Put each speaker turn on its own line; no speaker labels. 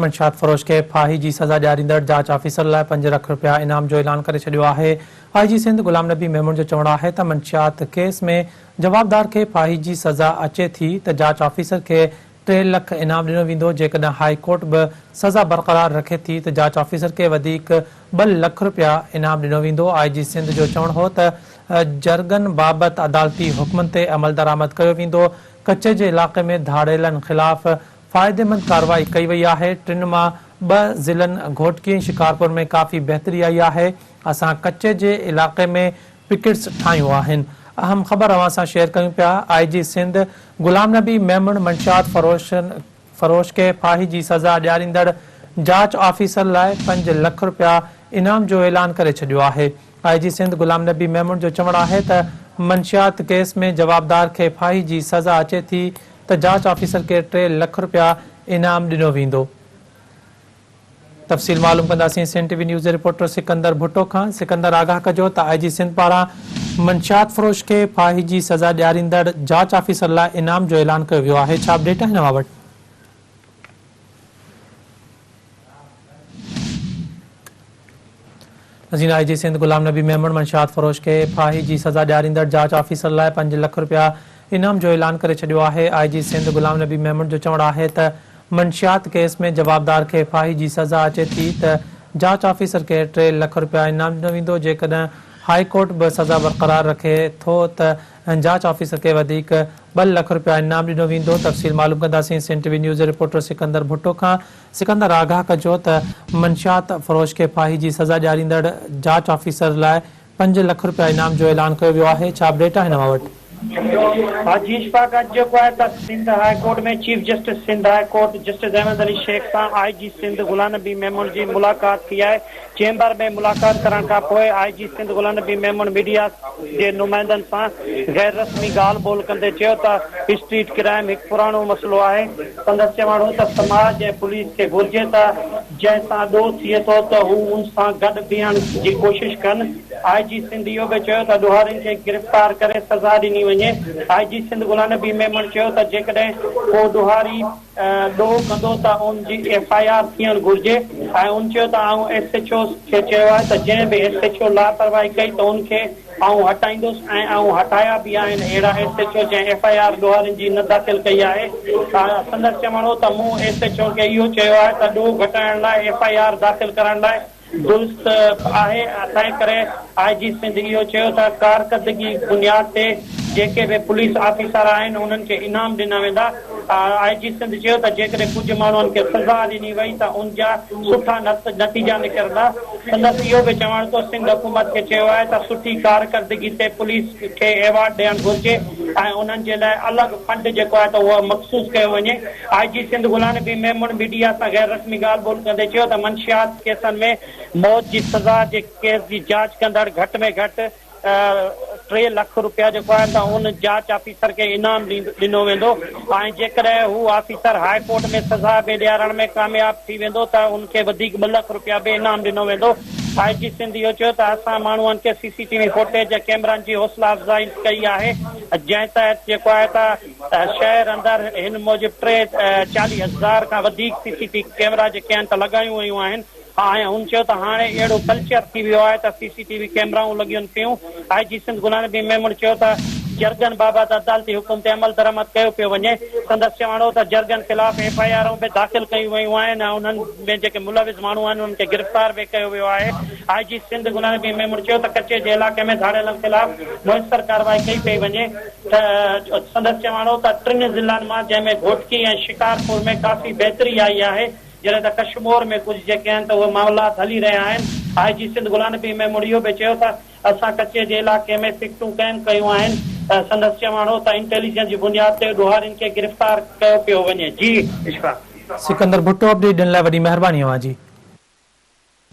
منشيات فروش کي ڦاهي جي سزا ڏياريندڙ جاچ آفيسر لاء 5 لک رپيا انعام جو اعلان ڪري ڇڏيو آهي. آء جي سنڌ غلام نبي ميمڻ جو چوڻ آهي ته منشيات ڪيس ۾ جوابدار کي ڦاهي جي سزا اچي ٿي ته جاچ آفيسر کي 3 لک انعام ڏنو ويندو، جيڪڏهن هاء ڪورٽ به سزا برقرار رکي ٿي ته جاچ آفيسر کي وڌيڪ 2 لک رپيا انعام ڏنو ويندو. آء جي سنڌ جو چوڻ هو ته جرڳن بابت عدالتي حڪمن تي عملدرآمد ڪيو ويندو، ڪچي جي علائقي ۾ ڌاڙيلن خلاف فائديمند ڪارروائي ڪئي وئي آهي، ٽن مان ٻه ضلعن گهوٽڪي ۽ شڪارپور ۾ ڪافي بهتري آئي آهي، اسان ڪچي جي علائقي ۾ پڪيٽس ٺاهيون آهن. اهم خبر اوهان سان شيئر ڪيون پيا، آء جي سنڌ غلام نبي ميمڻ منشيات فروش کي ڦاهي جي سزا ڏياريندڙ جاچ آفيسر لاء 5 لک رپيا انعام جو اعلان ڪري ڇڏيو آهي. آء جي سنڌ غلام نبي ميمڻ جو چوڻ آهي ته منشيات ڪيس ۾ جوابدار کي ڦاهي جي سزا اچي ٿي ته جاچ آفيسر کي 3 لک رپيا انعام ڏنو ويندو. تفصيل معلوم ڪنداسين سنڌ ٽي وي نيوز جي رپورٽر سڪندر ڀٽو کان. سڪندر آگاهه ڪجو ته آء جي سنڌ پاران منشيات فروش کي ڦاهي جي سزا ڏياريندڙ جاچ آفيسر لاء انعام جو اعلان ڪيو ويو آهي ڇا اپڊيٽ آهن اوهان وٽ؟ ناظرين آء جي سنڌ غلام نبي ميمڻ منشيات فروش کي ڦاهي جي سزا ڏياريندڙ جاچ آفيسر لاء 5 لک رپيا انعام جو اعلان ڪري ڇڏيو آهي. آء جي سنڌ غلام نبي ميمڻ جو چوڻ آهي ته منشيات ڪيس ۾ جوابدار کي ڦاهي جي سزا اچي ٿي ته جاچ آفيسر کي 3 لک رپيا انعام ڏنو ويندو جيڪڏهن هاء ڪورٽ به سزا برقرار رکي ٿو ته جاچ آفيسر کي وڌيڪ 2 لک رپيا انعام ڏنو ويندو. تفصيل معلوم ڪنداسين سنڌ ٽي وي نيوز جي رپورٽر سڪندر ڀٽو کان. سڪندر آگاهه ڪجو ته منشيات فروش کي ڦاهي جي سزا ڏياريندڙ جاچ آفيسر لاء 5 لک رپيا انعام جو اعلان ڪيو ويو آهي، ڇا اپڊيٽ آهن اوهان وٽ؟
حاجي اشفاق اڄ جيڪو آهي ته Sindh high court ۾ chief justice Sindh high court justice Ahmed Ali Shaikh سان آء جي سنڌ غلام نبي ميمڻ جي ملاقات ٿي آهي چيمبر ۾ ملاقات ڪرڻ کان پوء آء جي سنڌ غلام نبي ميمڻ ميڊيا جي نمائندن سان غير رسمي ڳالهه ٻولهه ڪندي چيو ته اسٽريٽ ڪرائيم هڪ پراڻو مسئلو آهي سندس چوڻ هو ته سماج ۽ پوليس کي گهرجي ته جنهن سان ڏوهه ٿئي ٿو ته هو ان سان گڏ بيهڻ جي ڪوشش ڪن. آء جي سنڌ اهو به چيو ته ڏوهارين کي گرفتار ڪري سزا ڏني وڃي. آء جي سنڌ غلام نبي ميمڻ چيو ته جيڪڏهن ڪو ڏوهاري ڏوهه ڪندو ته ان جي ايف I R ٿيڻ گهرجي ۽ هن چيو ته آئون ايس ايڇ اوز کي چيو آهي ته جنهن به ايس ايڇ او لاپرواهي ڪئي ته ان کي آئون هٽائيندس ۽ آئون هٽايا به آهن اهڙا ايس ايڇ او جنهن ايف I R ڏوهارين جي نه داخل ڪئي آهي. سندس چوڻ هو ته مون ايس ايڇ او کي اهو چيو آهي ته ڏوهه گهٽائڻ لاء ايف I R داخل ڪرڻ لاء درست آهي تنهن ڪري آء جي سنڌ اهو چيو ته ڪارڪردگي بنياد تي جيڪي به پوليس آفيسر آهن انهن کي انعام ڏنا ويندا. آء جي سنڌ چيو ته جيڪڏهن ڪجهه ماڻهن کي سزا ڏني وئي ته ان جا سٺا نتيجا نڪرندا. سندس اهو به چوڻ ته سنڌ حڪومت کي چيو آهي ته سٺي ڪارڪردگي تي پوليس کي ايوارڊ ڏيڻ گهرجي ۽ انهن جي لاء الڳ فنڊ جيڪو آهي ته اهو مخصوص ڪيو وڃي. آء جي سنڌ غلام نبي ميمڻ ميڊيا سان غير رسمي ڳالهه ٻولهه ڪندي چيو ته منشيات ڪيسن ۾ موت جي سزا جي ڪيس جي جاچ ڪندڙ گهٽ ۾ گهٽ 3 لک رپيا جيڪو آهي ته ان جاچ آفيسر کي انعام ڏنو ويندو ۽ جيڪڏهن هو آفيسر هاء ڪورٽ ۾ سزا به ڏيارڻ ۾ ڪامياب ٿي ويندو ته ان کي وڌيڪ 2 لک رپيا به انعام ڏنو ويندو. آء جي سنڌ اهو چيو ته اسان ماڻهن کي سي سي ٽي وي فوٽيج ۽ ڪيمرن جي حوصلا افزائي ڪئي آهي جنهن تحت جيڪو آهي ته شهر اندر هن موجب ٽي 40 هزار کان وڌيڪ سي سي ٽي ڪيمرا جيڪي آهن ته لڳايون ويون آهن. ۽ هن چيو ته هاڻي اهڙو ڪلچر ٿي ويو آهي ته سي سي ٽي وي ڪيمرائون لڳين پيون. آء جي سنڌ غلام نبي ميمڻ چيو ته جرڳن بابت عدالتي حڪم تي عملدرآمد ڪيو پيو وڃي. سندس چوڻ هو ته جرڳن خلاف ايف I آرون به داخل ڪيون ويون آهن ۽ انهن ۾ جيڪي ملوث ماڻهو آهن انهن کي گرفتار به ڪيو ويو آهي. آء جي سنڌ غلام نبي ميمڻ چيو ته ڪچي جي علائقي ۾ ڌاڙيلن خلاف موثر ڪارروائي ڪئي پئي وڃي. سندس چوڻ هو ته ٽن ضلعن مان جنهن ۾ گهوٽڪي ۽ شڪارپور ۾ ڪافي بهتري آئي آهي. جڏهن ته ڪشمور ۾ ڪجهه جيڪي آهن ته اهي معاملات هلي رهيا آهن. آء جي سنڌ غلام نبي ميمڻ اهو به چيو ته اسان ڪچي جي علائقي ۾ پڪٽون قائم ڪيون آهن. سندس چوڻ هو ته انٽيليجنس جي بنياد تي ڏوهارين کي گرفتار ڪيو پيو وڃي. جي اشفاق.
سڪندر ڀٽو اپڊيٽ ڏيڻ لاء وڏي مهرباني اوهان جي.